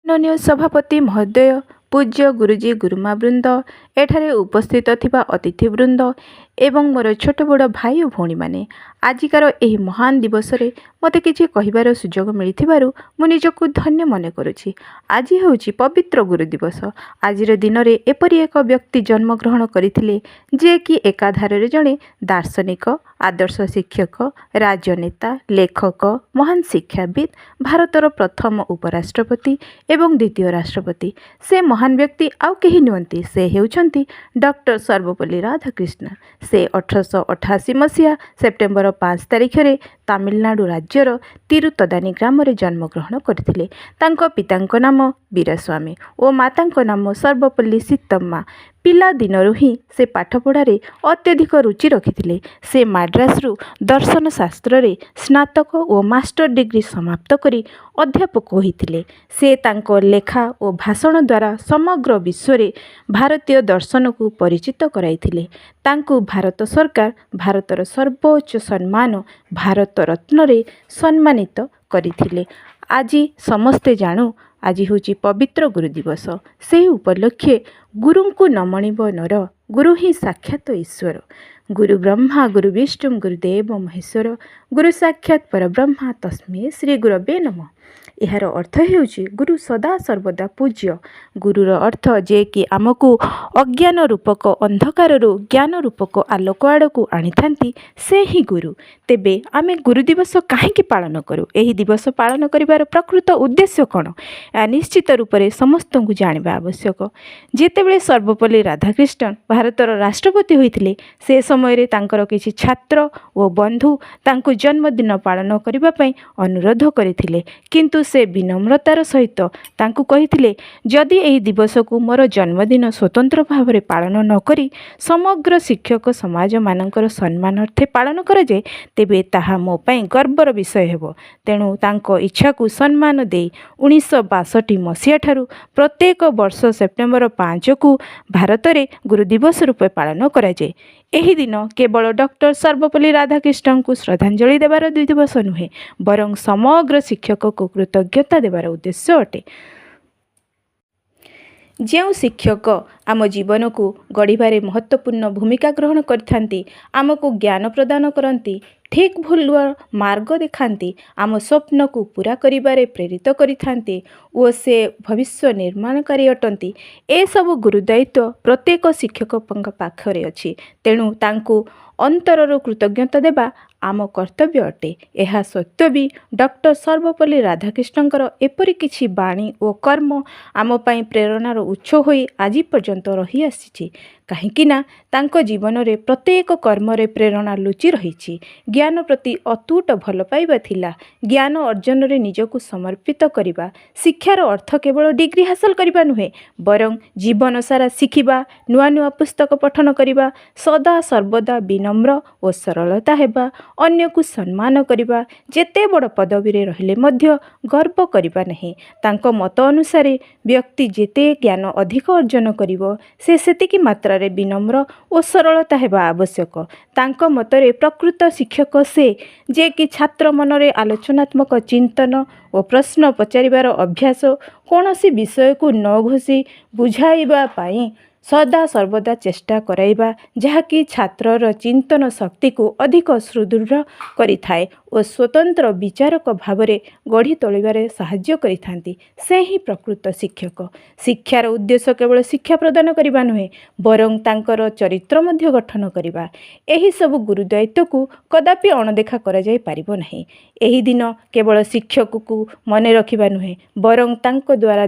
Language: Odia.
ମାନନୀୟ ସଭାପତି ମହୋଦୟ, ପୂଜ୍ୟ ଗୁରୁଜୀ ଗୁରୁମା ବୃନ୍ଦ, ଏଠାରେ ଉପସ୍ଥିତ ଥିବା ଅତିଥି ବୃନ୍ଦ ଏବଂ ମୋର ଛୋଟ ବଡ଼ ଭାଇ ଓ ଭଉଣୀମାନେ, ଆଜିକାର ଏହି ମହାନ ଦିବସରେ ମୋତେ କିଛି କହିବାର ସୁଯୋଗ ମିଳିଥିବାରୁ ମୁଁ ନିଜକୁ ଧନ୍ୟ ମନେ କରୁଛି। ଆଜି ହେଉଛି ପବିତ୍ର ଗୁରୁ ଦିବସ। ଆଜିର ଦିନରେ ଏପରି ଏକ ବ୍ୟକ୍ତି ଜନ୍ମଗ୍ରହଣ କରିଥିଲେ, ଯିଏକି ଏକାଧାରରେ ଜଣେ ଦାର୍ଶନିକ, ଆଦର୍ଶ ଶିକ୍ଷକ, ରାଜନେତା, ଲେଖକ, ମହାନ ଶିକ୍ଷାବିତ୍, ଭାରତର ପ୍ରଥମ ଉପରାଷ୍ଟ୍ରପତି ଏବଂ ଦ୍ୱିତୀୟ ରାଷ୍ଟ୍ରପତି। ସେ ମହାନ ବ୍ୟକ୍ତି ଆଉ କେହି ନୁହନ୍ତି, ସେ ହେଉଛନ୍ତି ଡକ୍ଟର ସର୍ବପଲ୍ଲୀ ରାଧାକ୍ରିଷ୍ଣନ। ସେ 1888 ମସିହା ସେପ୍ଟେମ୍ବର 5 ତାରିଖରେ ତାମିଲନାଡ଼ୁ ରାଜ୍ୟର ତିରୁତଦାନୀ ଗ୍ରାମରେ ଜନ୍ମଗ୍ରହଣ କରିଥିଲେ। ତାଙ୍କ ପିତାଙ୍କ ନାମ ବୀରସ୍ୱାମୀ ଓ ମାତାଙ୍କ ନାମ ସର୍ବପଲ୍ଲୀ ସୀତମ୍ମା। ପିଲାଦିନରୁ ହିଁ ସେ ପାଠପଢ଼ାରେ ଅତ୍ୟଧିକ ରୁଚି ରଖିଥିଲେ। ସେ ମାଡ୍ରାସରୁ ଦର୍ଶନ ଶାସ୍ତ୍ରରେ ସ୍ନାତକ ଓ ମାଷ୍ଟର ଡିଗ୍ରୀ ସମାପ୍ତ କରି ଅଧ୍ୟାପକ ହୋଇଥିଲେ। ସେ ତାଙ୍କ ଲେଖା ଓ ଭାଷଣ ଦ୍ୱାରା ସମଗ୍ର ବିଶ୍ୱରେ ଭାରତୀୟ ଦର୍ଶନକୁ ପରିଚିତ କରାଇଥିଲେ। ତାଙ୍କୁ ଭାରତ ସରକାର ଭାରତର ସର୍ବୋଚ୍ଚ ସମ୍ମାନ ଭାରତ ରତ୍ନରେ ସମ୍ମାନିତ କରିଥିଲେ। ଆଜି ସମସ୍ତେ ଜାଣୁ, ଆଜି ହେଉଛି ପବିତ୍ର ଗୁରୁ ଦିବସ। ସେହି ଉପଲକ୍ଷେ ଗୁରୁଙ୍କୁ ନ ମଣିବ ନର, ଗୁରୁ ହିଁ ସାକ୍ଷାତ ଈଶ୍ୱର। ଗୁରୁ ବ୍ରହ୍ମା ଗୁରୁ ବିଷ୍ଣୁ ଗୁରୁଦେବ ମହେଶ୍ୱର, ଗୁରୁ ସାକ୍ଷାତ ପରବ୍ରହ୍ମା ତସ୍ମୈ ଶ୍ରୀ ଗୁରବେ ନମଃ। ଏହାର ଅର୍ଥ ହେଉଛି ଗୁରୁ ସଦା ସର୍ବଦା ପୂଜ୍ୟ। ଗୁରୁର ଅର୍ଥ ଯିଏକି ଆମକୁ ଅଜ୍ଞାନ ରୂପକ ଅନ୍ଧକାରରୁ ଜ୍ଞାନ ରୂପକ ଆଲୋକ ଆଡ଼କୁ ଆଣିଥାନ୍ତି, ସେ ହିଁ ଗୁରୁ। ତେବେ ଆମେ ଗୁରୁ ଦିବସ କାହିଁକି ପାଳନ କରୁ? ଏହି ଦିବସ ପାଳନ କରିବାର ପ୍ରକୃତ ଉଦ୍ଦେଶ୍ୟ କ'ଣ? ଏହା ନିଶ୍ଚିତ ରୂପରେ ସମସ୍ତଙ୍କୁ ଜାଣିବା ଆବଶ୍ୟକ। ଯେତେବେଳେ ସର୍ବପଲ୍ଲୀ ରାଧାକ୍ରିଷ୍ଣନ ଭାରତର ରାଷ୍ଟ୍ରପତି ହୋଇଥିଲେ, ସେ ସମୟରେ ତାଙ୍କର କିଛି ଛାତ୍ର ଓ ବନ୍ଧୁ ତାଙ୍କୁ ଜନ୍ମଦିନ ପାଳନ କରିବା ପାଇଁ ଅନୁରୋଧ କରିଥିଲେ। କିନ୍ତୁ ସେ ବିନମ୍ରତାର ସହିତ ତାଙ୍କୁ କହିଥିଲେ, ଯଦି ଏହି ଦିବସକୁ ମୋର ଜନ୍ମଦିନ ସ୍ୱତନ୍ତ୍ର ଭାବରେ ପାଳନ ନକରି ସମଗ୍ର ଶିକ୍ଷକ ସମାଜମାନଙ୍କର ସମ୍ମାନାର୍ଥେ ପାଳନ କରାଯାଏ, ତେବେ ତାହା ମୋ ପାଇଁ ଗର୍ବର ବିଷୟ ହେବ। ତେଣୁ ତାଙ୍କ ଇଚ୍ଛାକୁ ସମ୍ମାନ ଦେଇ 1962 ମସିହା ଠାରୁ ପ୍ରତ୍ୟେକ ବର୍ଷ ସେପ୍ଟେମ୍ବର 5କୁ ଭାରତରେ ଗୁରୁ ଦିବସ ରୂପେ ପାଳନ କରାଯାଏ। ଏହି ଦିନ କେବଳ ଡକ୍ଟର ସର୍ବପଲ୍ଲୀ ରାଧାକ୍ରିଷ୍ଣନଙ୍କୁ ଶ୍ରଦ୍ଧାଞ୍ଜଳି ଦେବାର ଦିବସ ନୁହେଁ, ବରଂ ସମଗ୍ର ଶିକ୍ଷକକୁ କୃତଜ୍ଞତା ଦେବାର ଉଦ୍ଦେଶ୍ୟ ଅଟେ। ଯେଉଁ ଶିକ୍ଷକ ଆମ ଜୀବନକୁ ଗଢ଼ିବାରେ ମହତ୍ତ୍ୱପୂର୍ଣ୍ଣ ଭୂମିକା ଗ୍ରହଣ କରିଥାନ୍ତି, ଆମକୁ ଜ୍ଞାନ ପ୍ରଦାନ କରନ୍ତି, ଠିକ୍ ଭୁଲର ମାର୍ଗ ଦେଖାନ୍ତି, ଆମ ସ୍ୱପ୍ନକୁ ପୂରା କରିବାରେ ପ୍ରେରିତ କରିଥାନ୍ତି ଓ ସେ ଭବିଷ୍ୟ ନିର୍ମାଣକାରୀ ଅଟନ୍ତି, ଏସବୁ ଗୁରୁ ଦାୟିତ୍ୱ ପ୍ରତ୍ୟେକ ଶିକ୍ଷକଙ୍କ ପାଖରେ ଅଛି। ତେଣୁ ତାଙ୍କୁ ଅନ୍ତରରୁ କୃତଜ୍ଞତା ଦେବା ଆମ କର୍ତ୍ତବ୍ୟ ଅଟେ। ଏହା ସତ୍ତ୍ୱେ ବି ଡକ୍ଟର ସର୍ବପଲ୍ଲୀ ରାଧାକ୍ରିଷ୍ଣନଙ୍କର ଏପରି କିଛି ବାଣୀ ଓ କର୍ମ ଆମ ପାଇଁ ପ୍ରେରଣାର ଉତ୍ସ ହୋଇ ଆଜି ପର୍ଯ୍ୟନ୍ତ ରହିଆସିଛି। କାହିଁକି ନା ତାଙ୍କ ଜୀବନରେ ପ୍ରତ୍ୟେକ କର୍ମରେ ପ୍ରେରଣା ଲୁଚି ରହିଛି। ଜ୍ଞାନ ପ୍ରତି ଅତୁଟ ଭଲ ପାଇବା ଥିଲା। ଜ୍ଞାନ ଅର୍ଜନରେ ନିଜକୁ ସମର୍ପିତ କରିବା। ଶିକ୍ଷାର ଅର୍ଥ କେବଳ ଡିଗ୍ରୀ ହାସଲ କରିବା ନୁହେଁ, ବରଂ ଜୀବନ ସାରା ଶିଖିବା, ନୂଆ ନୂଆ ପୁସ୍ତକ ପଠନ କରିବା, ସଦା ସର୍ବଦା ବିନମ୍ର ଓ ସରଳତା ହେବା, ଅନ୍ୟକୁ ସମ୍ମାନ କରିବା, ଯେତେ ବଡ଼ ପଦବୀରେ ରହିଲେ ମଧ୍ୟ ଗର୍ବ କରିବା ନାହିଁ। ତାଙ୍କ ମତ ଅନୁସାରେ ବ୍ୟକ୍ତି ଯେତେ ଜ୍ଞାନ ଅଧିକ ଅର୍ଜନ କରିବ, ସେ ସେତିକି ମାତ୍ରାରେ ବିନମ୍ର ଓ ସରଳତା ହେବା ଆବଶ୍ୟକ। ତାଙ୍କ ମତରେ ପ୍ରକୃତ ଶିକ୍ଷକ ସେ, ଯିଏକି ଛାତ୍ର ମନରେ ଆଲୋଚନାତ୍ମକ ଚିନ୍ତନ ଓ ପ୍ରଶ୍ନ ପଚାରିବାର ଅଭ୍ୟାସ, କୌଣସି ବିଷୟକୁ ନ ଘୋଷି ବୁଝାଇବା ପାଇଁ ସଦା ସର୍ବଦା ଚେଷ୍ଟା କରାଇବା, ଯାହାକି ଛାତ୍ରର ଚିନ୍ତନ ଶକ୍ତିକୁ ଅଧିକ ସୁଦୃଢ଼ କରିଥାଏ ଓ ସ୍ୱତନ୍ତ୍ର ବିଚାରକ ଭାବରେ ଗଢ଼ି ତୋଳିବାରେ ସାହାଯ୍ୟ କରିଥାନ୍ତି, ସେ ହିଁ ପ୍ରକୃତ ଶିକ୍ଷକ। ଶିକ୍ଷାର ଉଦ୍ଦେଶ୍ୟ କେବଳ ଶିକ୍ଷା ପ୍ରଦାନ କରିବା ନୁହେଁ, ବରଂ ତାଙ୍କର ଚରିତ୍ର ମଧ୍ୟ ଗଠନ କରିବା। ଏହିସବୁ ଗୁରୁ ଦାୟିତ୍ୱକୁ କଦାପି ଅଣଦେଖା କରାଯାଇ ପାରିବ ନାହିଁ। ଏହି ଦିନ କେବଳ ଶିକ୍ଷକକୁ ମନେ ରଖିବା ନୁହେଁ, ବରଂ ତାଙ୍କ ଦ୍ୱାରା